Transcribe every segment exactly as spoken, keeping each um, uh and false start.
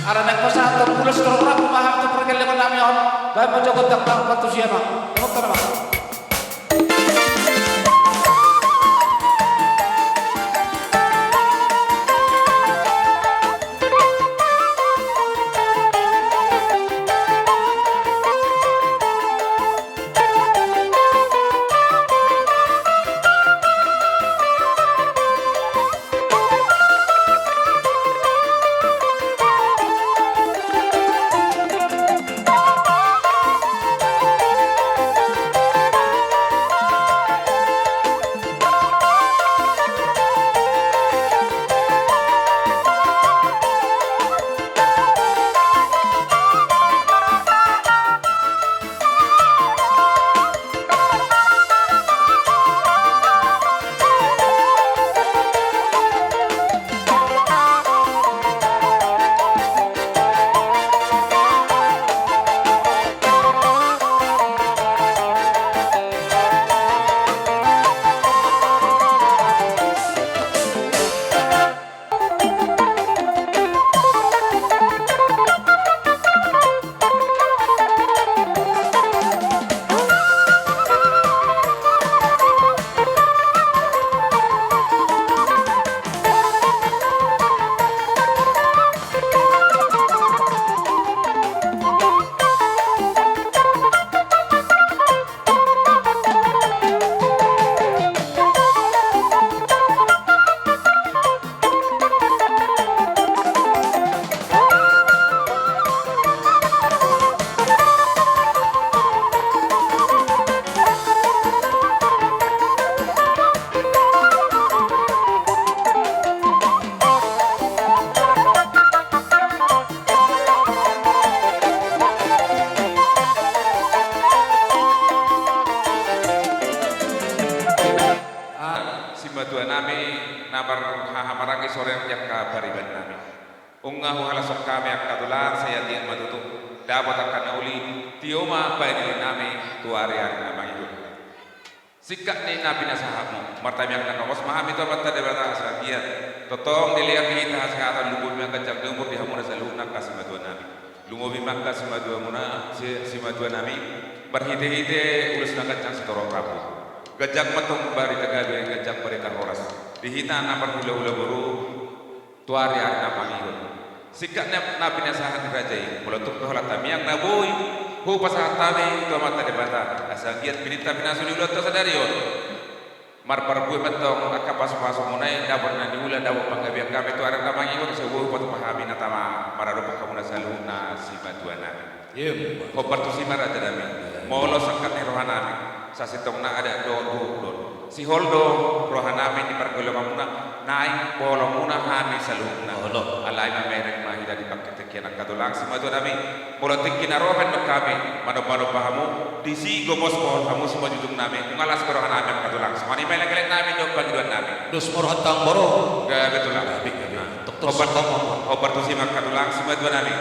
Ala naeng pasahathon ulos torop rambu ma hami tu pargellengon nami on. Baen ma jo gondang, Amang, partusi, Amang. Dohot ma, Amang. Ah, simatua nami na marhahamaranggi sorian di angka pariban nami. Nunga huhalashon hami angka tulang, sai atik ma tutu dapot angka na uli, tio ma paidili nami tu ari-ari na mangihut. Singkat ni na pinasahatmu, martamiang na pangos ma hami tu Amanta Debata asa anggiat tongtong dilehon di hita hasehatan, lumobi ma ganjang ni umur di hamuna saluhutna angka simatua nami. Lumobi ma angka simatua muna, si-, simatua nami, marhite-hite ulos na ganjang sitorop rambu. Ganjang ma tong barita gabe, ganjang barita horas di hita na marhulahula boru tu ari-ari na mangihut. Singkat ni na pinasahat ni raja i, molo tung pe holan tamiang na boi hupasahat hami tu Amanta Debata, asa anggiat pininta pinasu ni ulaonta sadari on, marparbue ma tong angka pasupasu muna i, dapot na niula, dapot panggabean hami tu ari na mangihut, asa boi hupatupa hami na tama maradophon hamuna saluhutna simatua nami. Hombar tusi ma raja nami. Molo sangkap ni roha nami, sasintongna adat do, do, do. Sihol do roha nami di pargellengmuna, naeng bolon muna hami saluhutna. Alai mamereng ma hita di partingkian angka tulang simatua nami. Molo tingki na ro pe dohot hami manomba-nomba hamu, disi gomos pohon hamu simanjujung nami, nunga las be roha nami angka tulang. Songon i ma elek-elek nami dohot pangidoan nami. Dos ma rohanta amang boru. Gabe tulang. Gabe, gabe. Hombar tusi ma angka tulang simatua nami.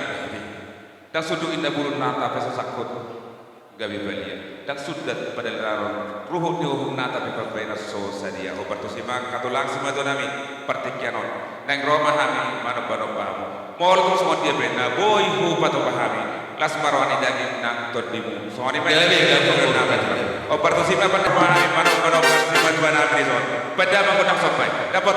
Ndang sundut inna bulunna, tapi so sangkut gabe balian. Ndang sundat padalilaron ruhut ni uhumna, tapi pambahenan so sadia. Hombar tusi ma angka tulang simatua nami, partingkian on naeng ro ma hami manomba-nomba hamu. Molo tung songon dia pe na boi hupatupa hami, las ma roha ni daging nang tondimu. Songon i ma elek-elek nami. Hombar tusi ma, panomba hami manomba-nomba simatua nami dison. Panda ma gondang somba i. Dapot.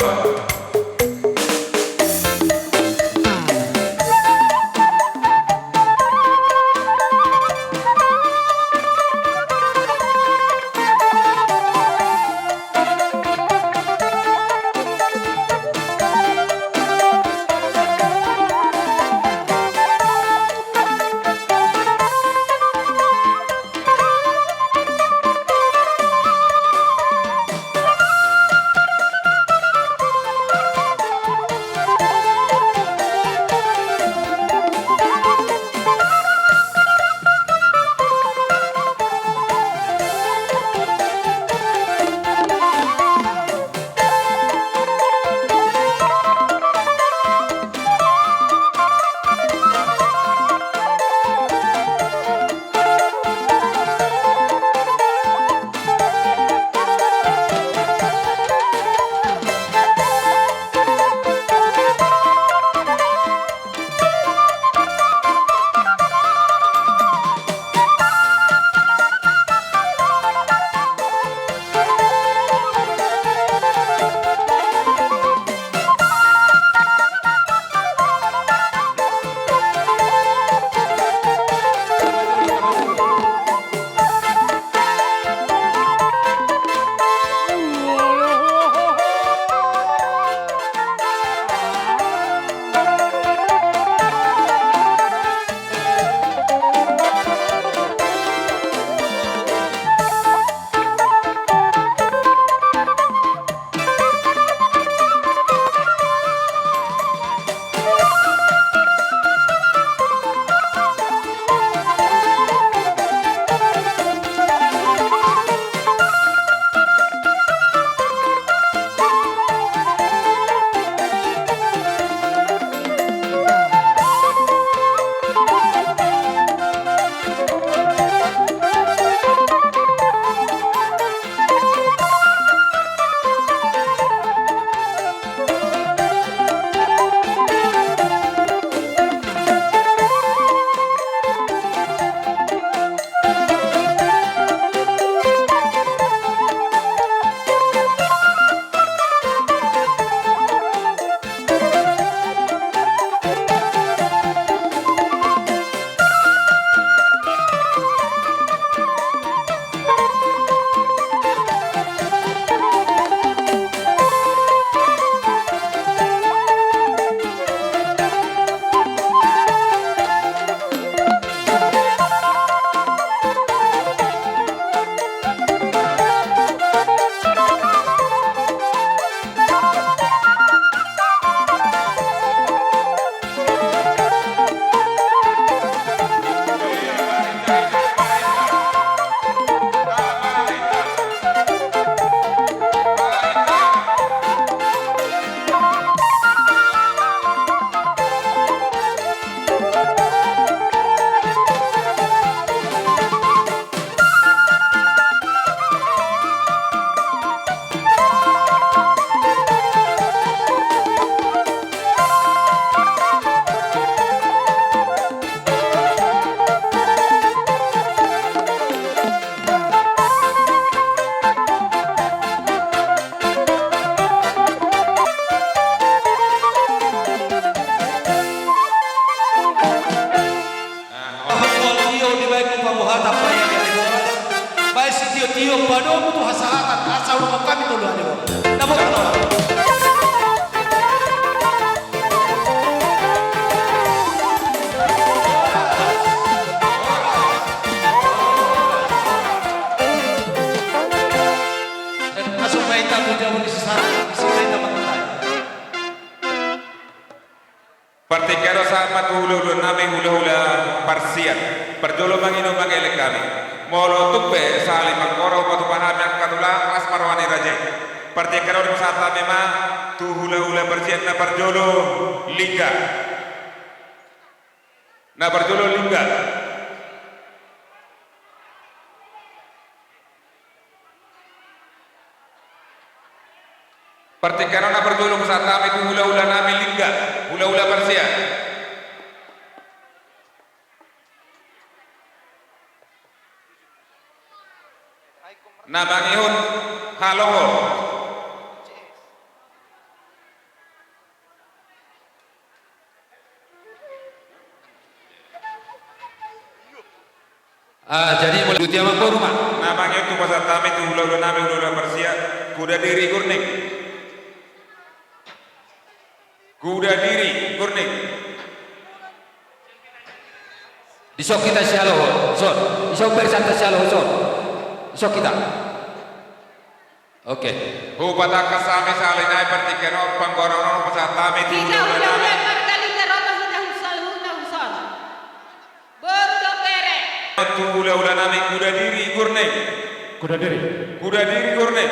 Iyo, padomu tu hasahatan, asa uruhon hami tolu ade. Tepuk tangan. Masuk baita tu jabu ni sesara, isi baita mangkutai. Partingkian on sahat ma tu hulahula nami, hulahula parsian. Parjolo mangido mangelek hami. Molo tung pe saling manggora, hupasahat hami angka tulang, las ma roha ni raja i. Partingkian on hupasahat hami ma tu hulahula parsian, na parjolo Lingga. Na parjolo Lingga. Partingkian on na parjolo hupasahat hami tu hulahula nami Lingga, hulahula parsian. Na mangihut Haloho. Ah, jadi mulai. Dutia ma boru ma. Na mangihut hupasahat hami tu hulahula nami, hulahula parsian, Kuda Diri Gurning. Kuda Diri Gurning. Dison hita si Haloho, son. Dison barisan ta si Haloho, son. Dison hita. Oke. Hupatangkas hami sahali nai partingkian on, panggoaran on hupasahat hami tu hulahula nami. Hita hulahula marga Lingga, ro ma hita huson, huta huson. Boru dohot bere. Tu hulahula nami Kuda Diri Gurning. Kuda Diri. Kuda Diri Gurning.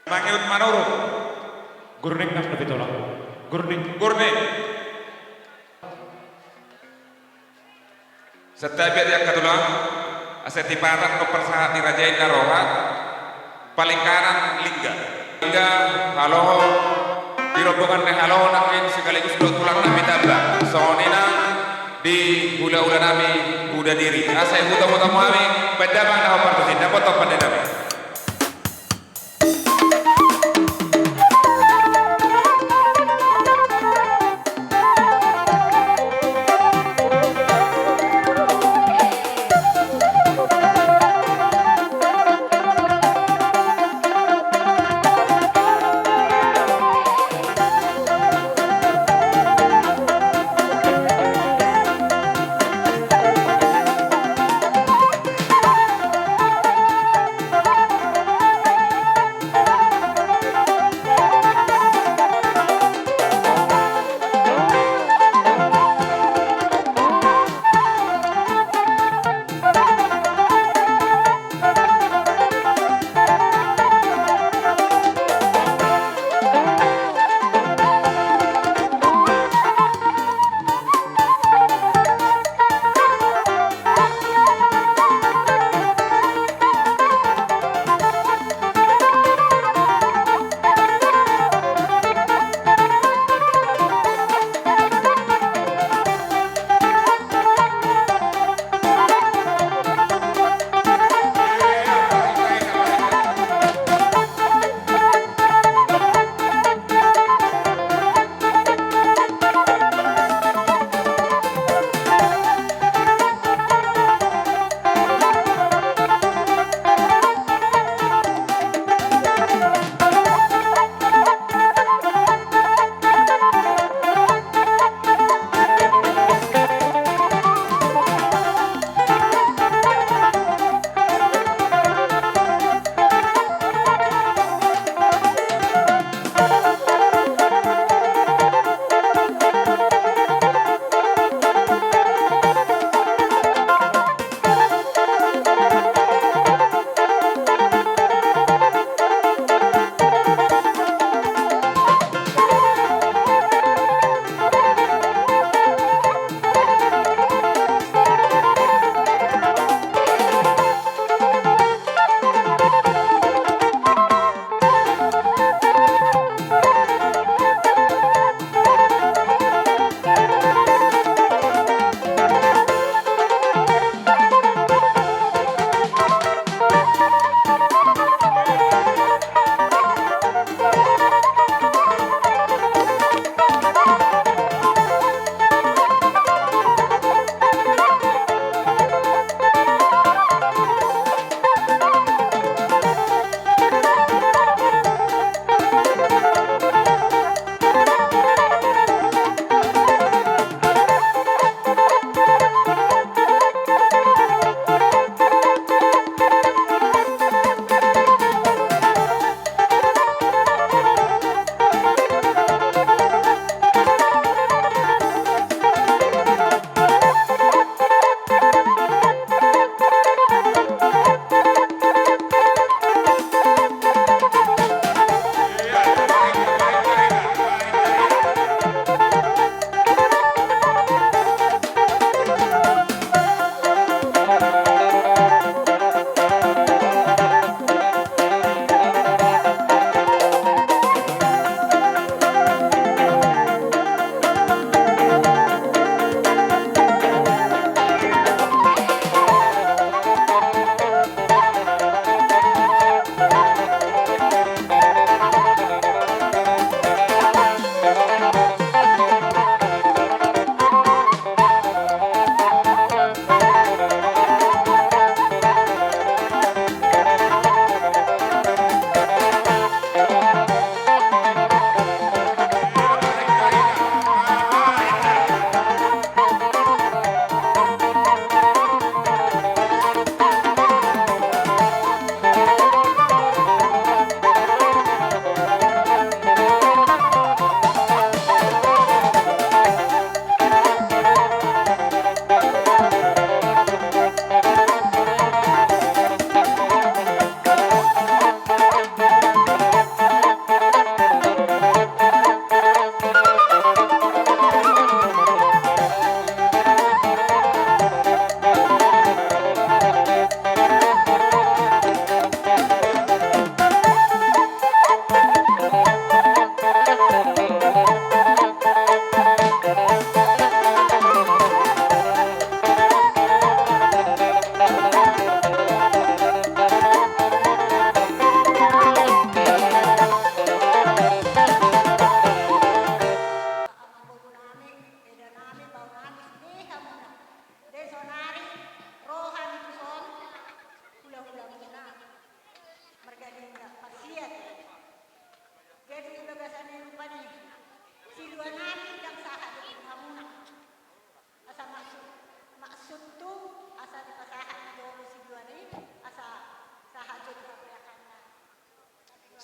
Mangihut Manurung. Gurning nang na pitola. Gurning. Gurning. Santabi ma di angka tulang, asa tipatak do parsahat ni raja i na roha, paling kanan Lingga. Lingga, Haloho, di rombongan ni Haloho nangkin sekaligus do tulang nami Tamba. Songon i nang di hulahula nami Kuda Diri. Asa ihutahut hamu hami, baen damang na hombar tusi, dapothon pande nami.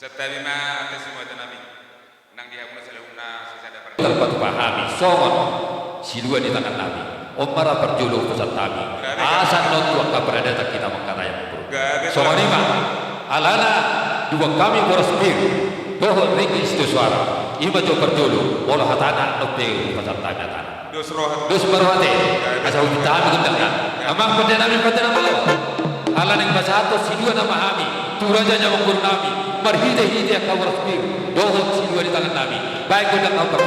Santabi ma ate si muatanami. Nang di hamuna saluhutna sisada parjolo. Tarpatupa hami songon silua di tangannami. On ma ra parjolo utusan nami. Asa non tu angka paradaton hita mangkatai amangboru. Songon i ma. Alana, dungkon hami boras pir dohot ringgit sitio suara. I ma jo parjolo, molo hatana non pe upasahat hami hatana. Dos roha. Dos ma roha ate. Asa hupinta hami gondangna. Amang pandenami, pandenami. Ala naeng pasahathon silua nama hami tu raja ni amangborunami marhitehite angka boras pir dohot silua di tangannami. Baen gondang na umpat.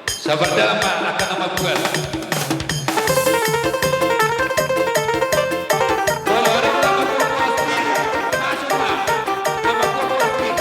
Sabar dalam ma angka na mambuat. Molo adong na mambuat boras pir, masuk ma. Na mambuat boras pir.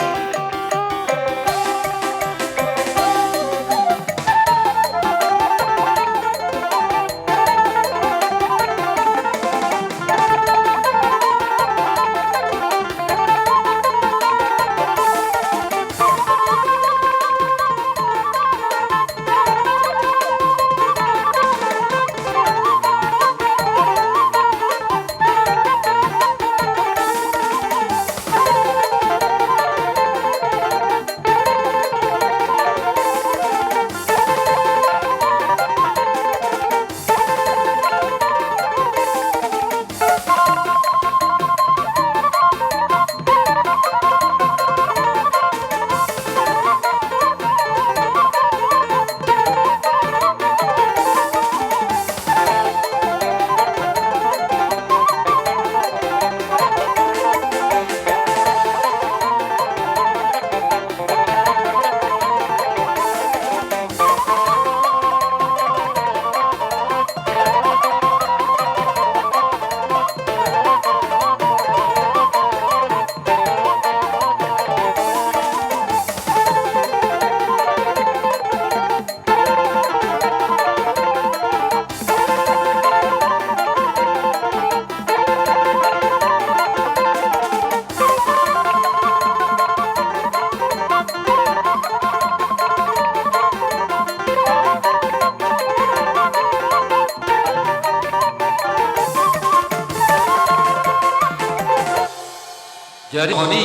Jadi songon i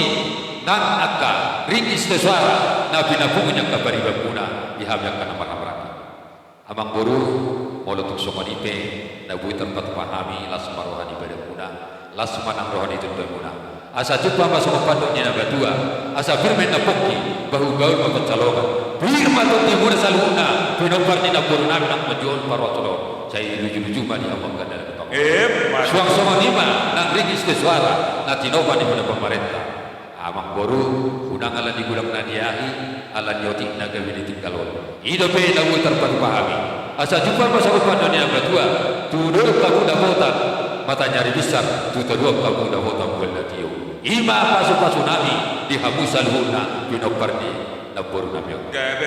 nang angka ringgit sitio suara na pinapungu ni angka paribanmuna di hami angka na marhahamaranggi. Amangboru, molo tung songon i pe na boi tarpatupa hami, las ma roha ni badanmuna, las ma nang roha ni tondimuna. Asa jumpang ma songon pandok ni natua-tua, asa pir ma inna pongki, bahu gaol ma pansalongan. Pir ma tondimuna saluhutna, pinompar ni namborunami nang manjou parrohahon. Sai luju-luju ma di hamu angka na tong. Emma. Suang songon i ma nang ringgit sitio suara na tinopa ni hula pamarenta. Amangboru, unang ala ni golang na niahi, ala ni otik na gabe ditinggal on. I dope na boi tarpatupa hami. Asa jumpang ma songon pandok ni natua-tua, tu dolok hamu dapotan, mata ni ari binsar, tu toruan hamu dapotan bulan na tio. I ma pasu-pasunami di hamu saluhutna pinompar ni namborunami on.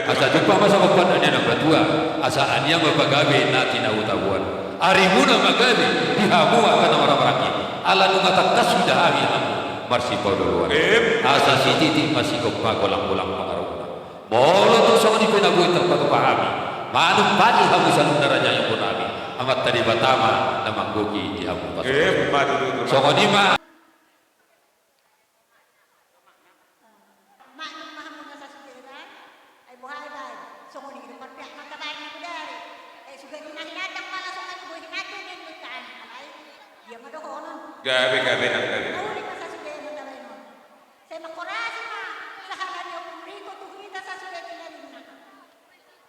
Asa jumpang ma songon pandok ni natua-tua, asa ania ma pagabe na tinahu-tahuan. Arimuna ma gabe di hamu angka na marhahamaranggi. Ala nunga tangkas huida hami hamu marsipaolo-oloan. Asa sititi ma sigompa, golang-golang pangarahutna. Molo tung songon i pe na boi tarpatupa hami, manumpati hamu saluhutna raja ni amangborunami, Amanta Debata ma na manggohi di hamu. Emma tutu. Songon i ma. Maklum ma hamu na sasudena. Ai boha i baen, songon i do parpeak mangkatai na bodari. Ai suga di na hinatang pala songon i, boi hinatang i do tangan. Alai dia ma dohonon. Gabe, gabe nang gabe. Uli ma sasudena na baen on. Sai mangkorasi ma sahala ni ompung Riko tu hita sasude tinadingna.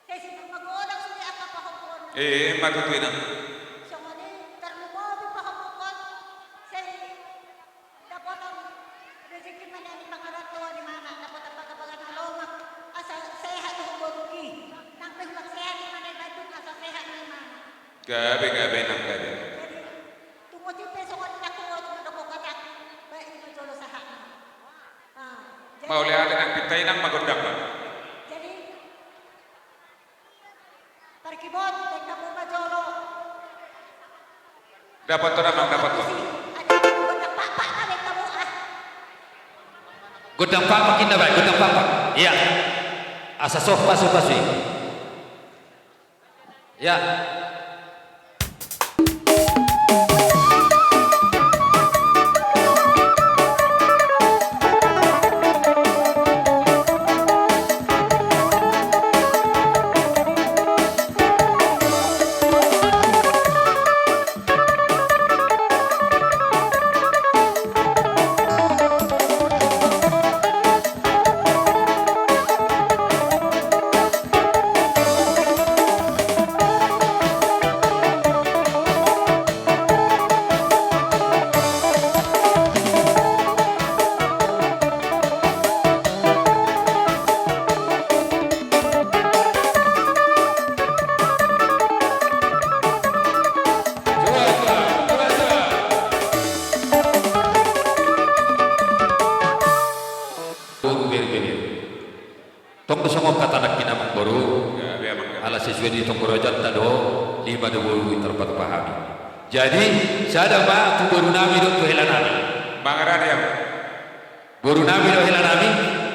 Sai sinur magodang sude angka pahompu on. Emma tutu inang. Songon i tarlumobi pahompu on. Sai dapotan rezeki ma nian di pangarantoan imana, dapotan bagabaga na lomak, asa sehat do borungki. Nang pe hulang sehat imana i, Bandung, asa sehat ma imana. Gabe, gabe nang gabe. Jadi tung otik pe songon i nangkin, tung mandok hata, baen i ma jolo sahatna. Ah, jadi mauliate nang pinta, inang ma gondangna. Jadi parkibot, baen hamu ma jolo. Dapothon amang, dapothon. Gondang pakpak ma baen hamu, ah. Gondang pakpak inna baen, gondang pakpak. Iya. Asa soh pasu-pasu i. Ya. Di tonggorajanta do, lima do boru i tarpatupa hami. Jadi, sada ma tu boru nami dohot tu hela nami. Mangarade au. Boru nami dohot hela nami,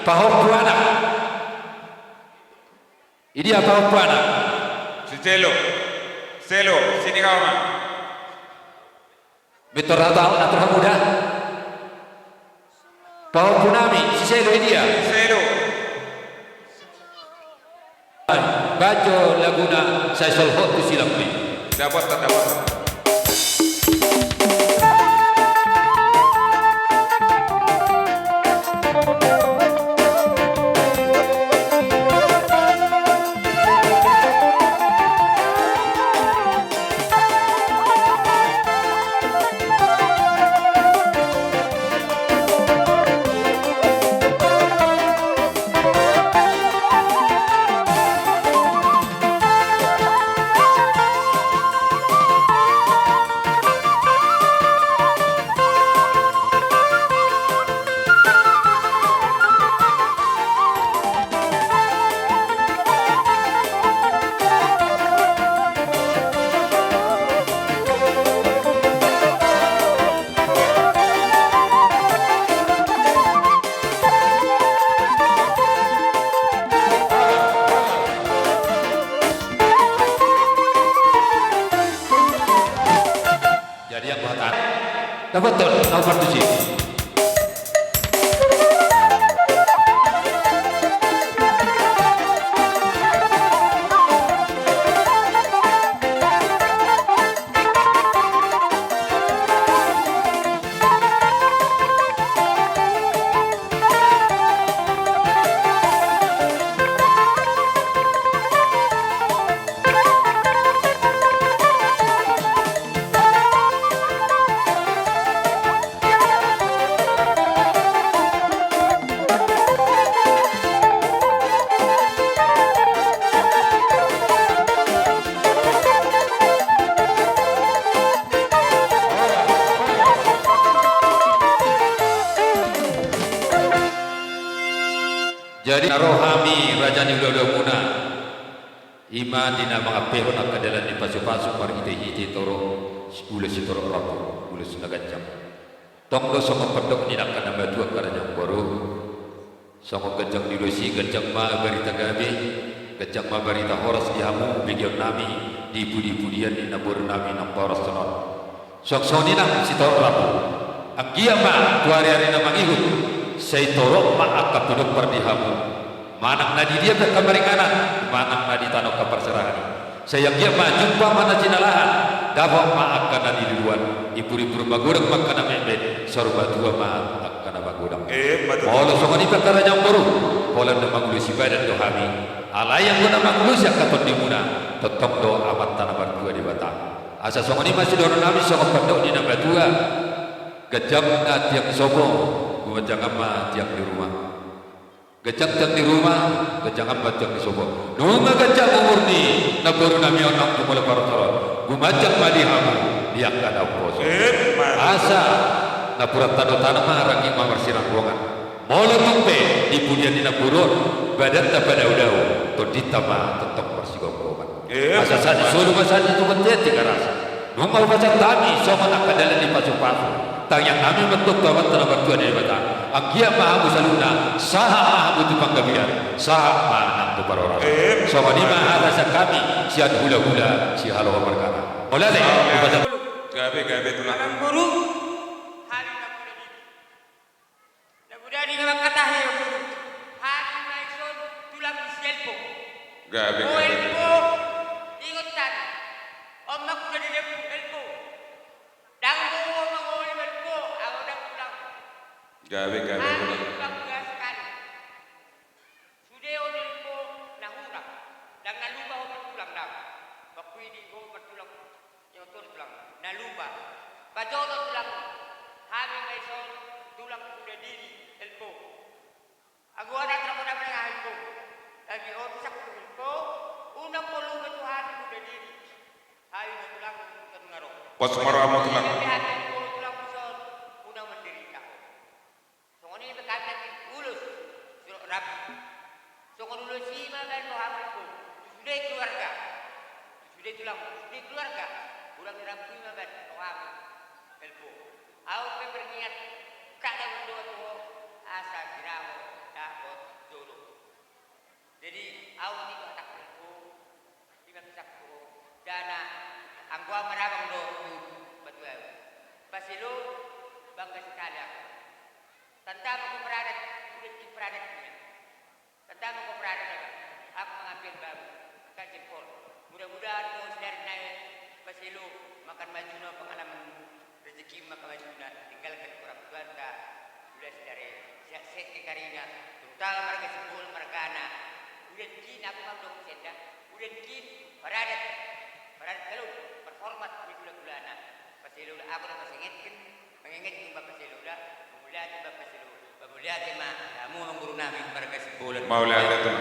pahompu anak. Idia pahompu anak? Si Selo. Selo, sini kau ma. Mintor hata anak terpemuda. Pahompu nami, si Selo idia? Si Selo. Bahen jo laguna sai solhot tu silang be. Dapothon, dapothon. Jadi anggo hata, dapothon, au partusi. Jadi na ro hami raja ni hulahula muna. I ma di na mangampehon angka dalan ni pasupasu marhitehite torop, ulos sitorop rambu, ulos na ganjang. Tong do songon pandok ni angka na matua angka raja ni boru. Songon ganjang ni ulos i, ganjang ma barita gabe, ganjang ma barita horas di hamu begeon nami, di pudipudian ni namboru nami na parhorasan on. Suang songon i nang sitorop rambu. Anggiat ma tu ariari na mangihut, sai torop ma angka pinompar di hamu. Manang na di dia pe angka maringanan, manang na di tano angka parserahan i. Sai anggiat ma jumpa ma na jinalahan, dapot ma angka na niluluan, imburimbur magodang ma angka na metmet, saur matua ma angka na magodang. Emma tutu. Molo songon i pe angka raja ni boru, holan na mangulosi badan do hami. Alai anggo na mangulosi angka tondimuna, tongtong do Amanta na martua Debata. Asa songon i ma sidohonon nami songon pandok ni na matua. Ganjang ma tiang ni sopo, gumanjangan ma tiang ni ruma. Ganjang tiang ni ruma, ganjangan ma tiang ni sopo. Nunga ganjang umur ni namboru nami on nang tu molo parhorasan on, gumanjang ma di hamu di angka na umposo. Emma. Asa napuran tano tano ma, rangging ma marsiranggongan. Molo tung pe di pudian ni namboru on badanta padaodao, tondinta ma tongtong marsigomgoman. Emma. Asa sahat ni solu ma sahat ni tu bontean Tigaras. Nunga hupasahat hami songon angka dalan ni pasupasu. Tangiang nami ma antong tu Amanta na martua Debata, anggiat ma hamu saluhutna sahat ma hamu tu panggabean, sahat ma nang tu parhorasan. Emma. Songon i ma hata sian hami sian hulahula Sihaloho Margana. Mauliate. Hupasahat. Gabe, gabe tulang. Amangboru, hami na muda di Na muda di na mangkatahi amangboru. Hami ma ison tulang ni si Elpo. Gabe, gabe. O Elpo, ingot hami. On ma kuda di Elpo, Elpo. Ndang do ho mangoli Elpo, ahu ndang tulang. Gabe, gabe, tulang. Hami tulang muda sekali. Sude on Elpo na hurang. Ndang na lupa ho martulang ndang. Waktu i di ho martulang. Ia betul tulang. Na lupa. Bajono tulang. Hami ma ison tulang muda diri, Elpo. Ago ada terang pada mereka Elpo. Tapi otak Elpo. Unang polu betul hami muda diri. Hami ma tulang muda diri. Pos maro amo tulang. Hami Elpo tulang ison. Unang menderita. Songon i pe hami na ulos, surat rapi. Songon ulos i ma baen rohamu tu sude keluarga. Di tulang, di keluarga, hurang ni rambu i ma baen tu hami. Elpo. Au pe berniat, kada mandok tu ho, asa gira ho dapot jodoh. Jadi, au di do atak elpo, di ma pisang tu ho, dana, anggo au marabang do tu batu abu. Paselo, bangga sekali aku. Tanda ma ho paradat, udah di paradat dia. Tanda ma ho paradat, aku mangambil babu, angka jempol. Mudah-mudahan ho sadari nai, Paselo, makan majuna pengalaman. Rezeki ma kemajuan, tinggalkan orang tuanta, ula sadari, sehat-sehat di karina, terutama marga Simbolon margana, ula di na aku mandok senda, ula di paradat, paradat galuh, terhormat di gula-gulana, pasti ula aku na masengetken, mengengetken bapak selo ula, mauliate bapak selo, mauliate ma, hamu amang guru nami, marga Simbolon. Mauliate tu.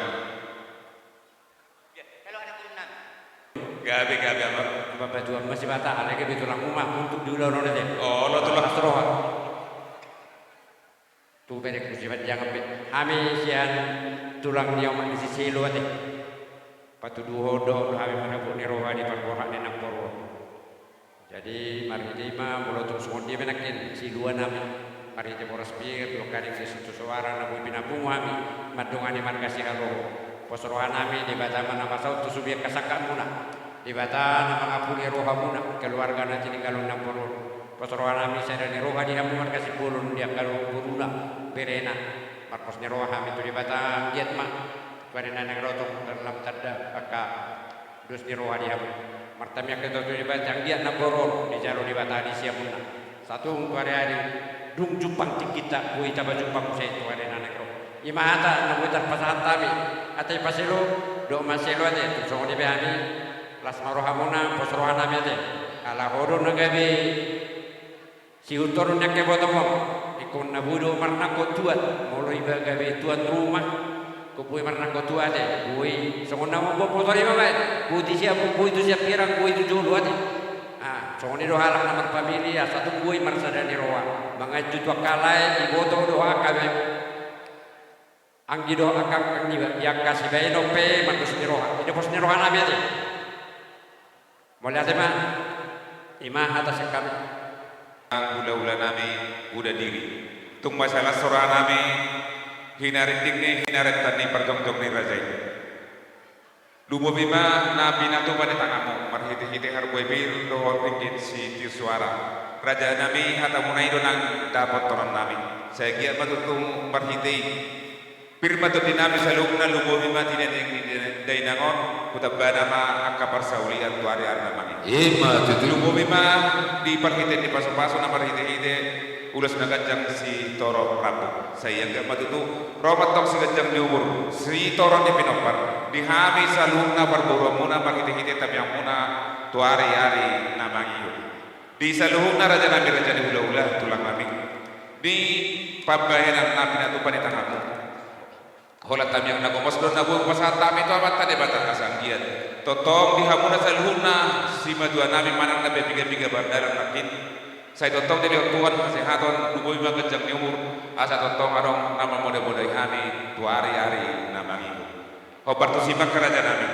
Gabe, gabe, amang. Bapak tuan masih bata, ada ke tulang uma, untuk di ulaon on ate. Olo tulang. Asroha. Tu berek musibah jangan be. Hami sian tulang ni omak ni si Selo ate. Patuduhon do hami manabuk ni roha di parborat ni namboru. Jadi, marhite i ma, molo tung songon dia be nangkin, silua nami, marhite boras pir, dua kali di sutu suara, na boi pinapungu hami, mandongani marga Sihaloho. Pos roha nami, Debata ma na masaut tu sude angka sangkapmuna. Debata na mangapuli rohamuna, keluarga na tininggalon namboru. Pos roha nami, sada ni roha di hamu marga Simbolon, di angka boruna, berena. Marpos ni roha hami tu Debata, anggiat ma. Tu ari na naeng ro tung, dalam tanda, angka dos ni roha di hamu. Martamiang hita tu Debata, anggiat namboru on dijalo Debata di siamunna. Satung tu ari-ari, dung jumpang tingkinta, boi tapajumpang muse tu ari na naeng ro. I ma hata na boi tarpasahat hami, ate Paselo, dohot ma Selo ate, tung songon i be hami, las ma rohamuna, pos roha nami ate. Ala ho do na gabe Sihutonon ni angka ibotom on, ingkon na boi do marnangkok tuat, molo iba gabe tuan rumah, ingkon boi marnangkok tuat ate, boi songon na mamboan motor i ma baen, boi tu sian, boi tu sian Pirang, boi tu jolo ate. Ah, songon i do halak na marpamili, asa tung boi marsada ni roha, manganju tu angka lae, iboto do angka be. Anggi do angka angka niba, di angka sibaenon pe mandos ni roha, di pos ni roha nami ate. Mauliate ma, i ma hata sian hami. Hula-hula nami, uda diri. Tung masalah sora nami, hinarinding ni hinarentan ni parjongjong ni raja i. Lumobi ma na pinatupa ni tanganmu, marhite-hite harbue pir dohot ringgit sitio suara. Raja nami, hatamuna i do nang dapothon nami. Sai anggiat ma tutu marhite i. Pir ma tondi nami saluhutna, lumobi ma tinading ni dainang on, hutambana ma angka parsaulian tu ari-ari na mangihut. I ma tutu. Lumobi ma di parhitean ni pasu-pasu na marhite-hite ulos na ganjang sitorop rambu. Sai anggiat ma tutu ro ma antong siganjang ni umur, sitorop ni pinompar di hami saluhutna parboruonmuna marhite-hite tamiangmuna tu ari-ari na mangihut. Di saluhutna raja nami, raja ni hula-hula, tulang nami, di pambahenan na pinatupa ni tanganmu. Holan tamiang na gomos do na boi hupasahat hami tu Amanta Debata, asa anggiat tongtong di hamuna saluhutna simatua nami manang na piga-piga pardalan nangkin, sai tongtong dilehon Tuhan hasehaton, lumobi ma ganjang ni umur, asa tongtong adong na mamodai-modai hami tu ari-ari na mangihut. Hombar tusi ma, angka raja nami.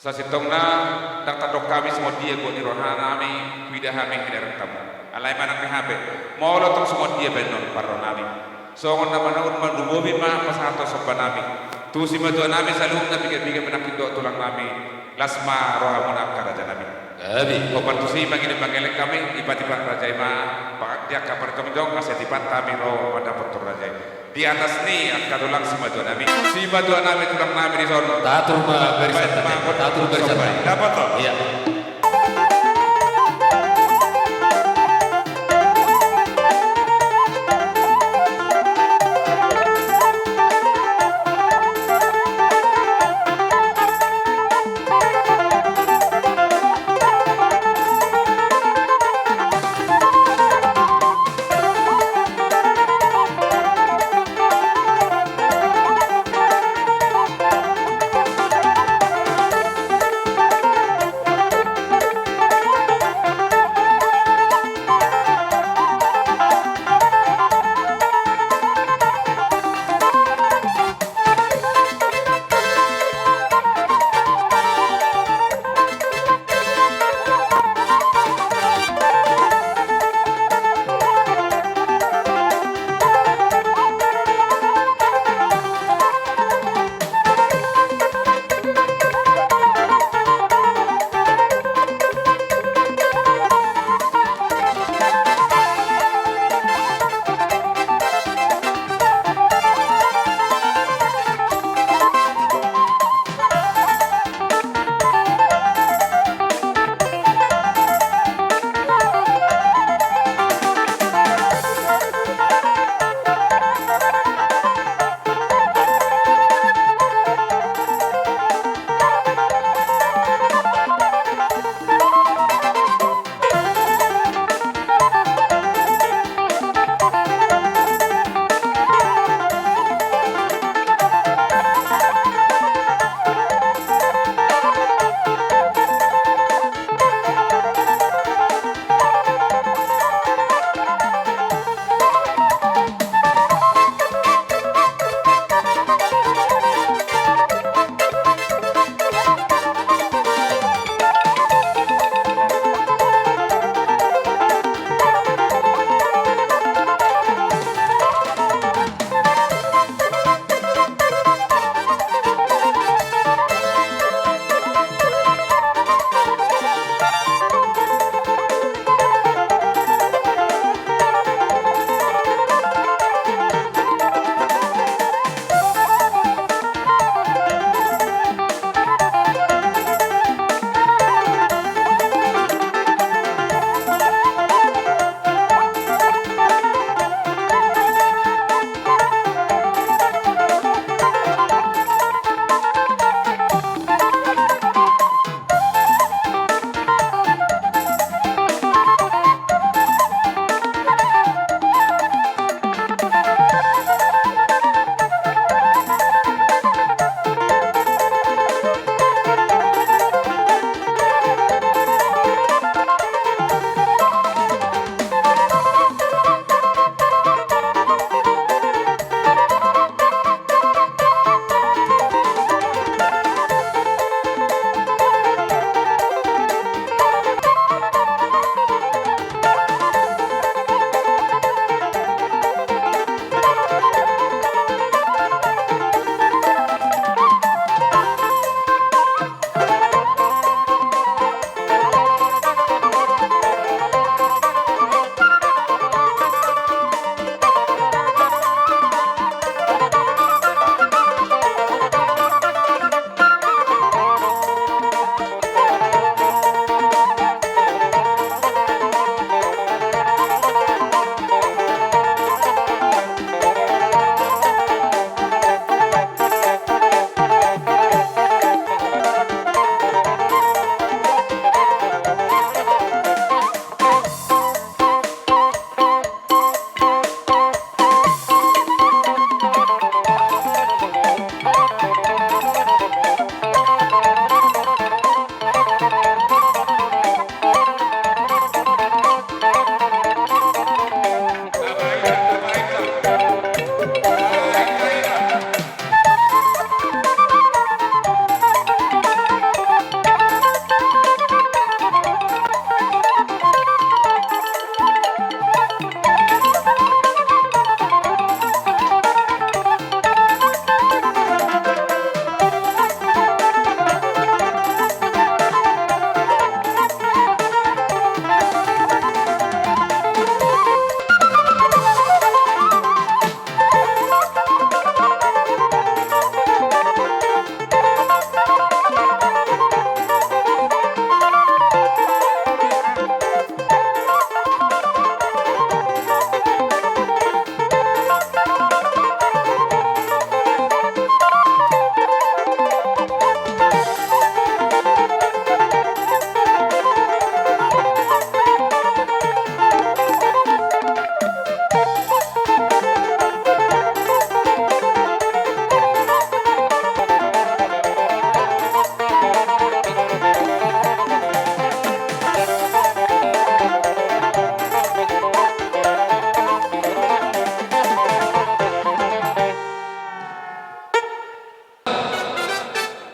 Sasintongna ndang tadok hami songon dia goar ni roha nami huida hami hinarengtanmu. Alai manang ni hape, molo tong songon dia baenon parroha nami, songon na manaon ma, lumobi ma pasahathon somba nami tu simatua nami saluhutna, piga-piga pe nangkin dohot tulang nami. Las ma rohamuna, angka raja nami. Gabe. Hombar tusi mangido mangelek hami, dipat-ipat raja i ma, pangkat di angka parjongjong, asa dipat hami ro mandapothon raja i. Di atas ni angka tulang simatua nami, simatua nami, tulang nami dison. Tatur ma barisan, tatur barisan. Dapothon. Iya.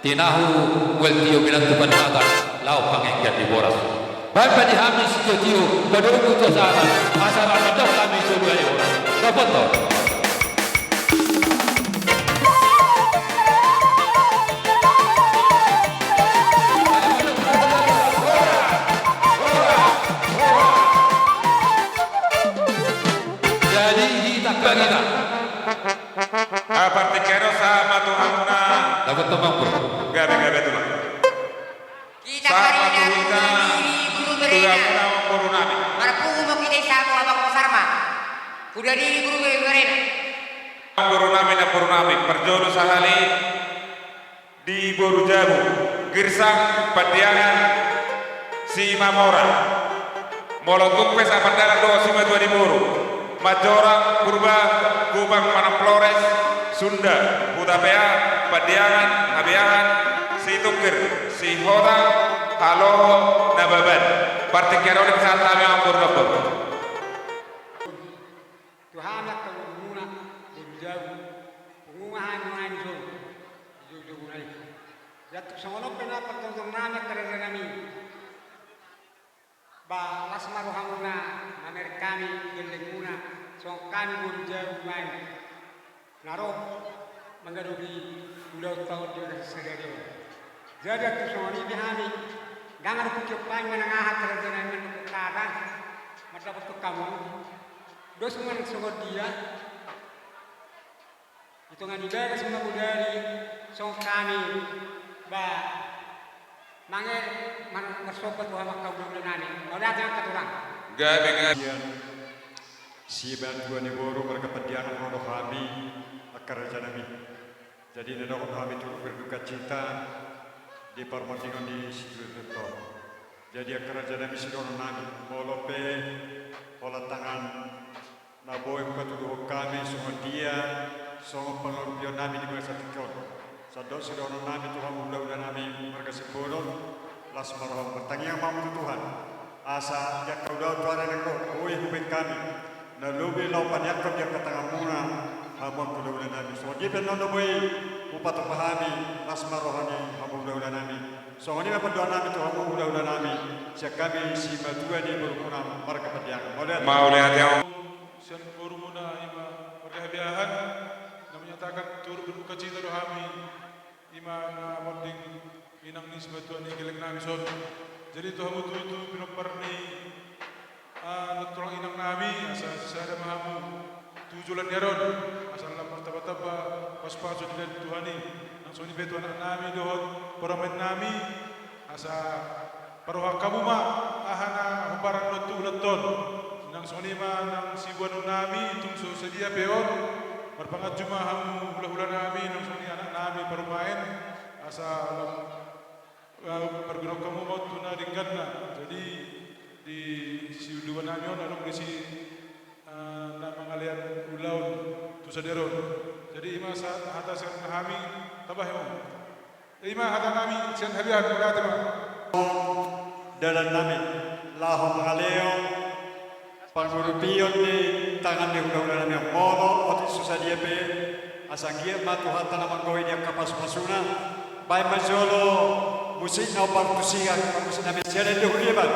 Tinahu, well tio, bilang tu pan hata, laho pangenggan di boras. Baen ma di hami sitio-tio, padomu tu sahat, asa ramandok hami tu dua di boras. Dapoton. Jadi, hita, hita. Ah, partingkian on sahat ma tu hamuna. Dapoton ma, Bro. Gabe, gabe, Tulang. Hita sahat ma tu hamuna, tu hamuna, amangboru nami. Marpungu ma hita i, sahat tu amang Pasarma. Hudari boru berena. Amangboru nami, namboru nami. Parjolo sahali di boru jabu, Girsang Pandiangan Simamora. Molo tung pe sapandangan dohot simatua ni boru, Manjorang, Purba, Gubang, manang Flores, Sunda, Hutapea, Pandiangan, Habeahan, Situngkir, Sihotang, Haloho, Nababan. Partingkian on dipasahat hami, amangboru, namboru. Tu hami angka borumuna, boru jabu, pungu ma hami nuaeng di son, di joujou muna i. Jala tung songon on pe na partonton nami angka raja nami. Ba las ma rohamuna mamereng hami gellengmuna, songon hami boru jabu nuaeng na ro mangadopi ulaonta on di bagasan sadari on. Jadi tung songon i pe hami, ndang adong tingki on hami manang aha, angka raja nami, mandok hata mandapothon hamu. Dos ma nang songon dia. Di tonga ni bagas ma bodari, songon hami, ba, mange, mar-, marsomba tu hamu angka hulahula nami. Mauliate ma, angka tulang. Gabe, gabe. Sian simatua ni boru marga Pandiangan ro do hami, angka raja nami. Jadi na dohot hami turut berdukacita di parmondingan ni situtu on. Jadi angka raja nami, sidohonon nami, molo pe holan tangan na boi hupatuduhon hami songon dia, songon pangadopion nami di bagasan tingki on. Sandok sidohonon nami tu hamu hulahula nami marga Simbolon, las ma rohamu, martangiang ma hamu tu Tuhan. Asa di angka ulaon tu ari na ro, boi hubaen hami na lobi laho paneangkon di angka tanganmuna hamu angka hulahula nami. Songon dia pe annon na boi hupatupa hami, las ma roha ni hamu hulahula nami. Songon i ma pandohan nami tu hamu hulahula nami, sian hami simatua ni borumuna marga Pandiangan. Mauliate. Mauliate. Sian borumuna i ma marga Habeahan, na menyatakan turut berdukacita do hami, i ma na monding inang ni simatua ni gelleng nami son. Jadi tu hamu tutu pinompar ni, ah, tulang inang nami, asa sisada ma hamu tu joloan ni ari on, asa lam martambatamba pasupasu di Tuhan i. Nang songon i pe tu anak nami dohot parumaen nami, asa paroha hamu ma aha na huparang dohot tu ulaonta on. Nang songon i ma nang siboanon nami, tung so sadia pe on, marpanganju ma hamu hulahula nami, nang songon i anak nami parumaen, asa lam, eh, pargunohon hamu ma on tu na dengganna. Jadi di siulua nami on adong disi, eh, na mangalean ulaon tu sadari on. Jadi i ma sa-, hata sian hami, tambahi ma. I ma hata nami sian Habeahan, mauliate ma. Dalan nami laho mangalehon pangurupion ni tangan ni hulahula nami on, molo otik so sadia pe, asa anggiat ma Tuhanta na manggohi di angka pasupasuna. Baen ma jolo musik na hombar tu sian, musik nami sian ende huria, baen.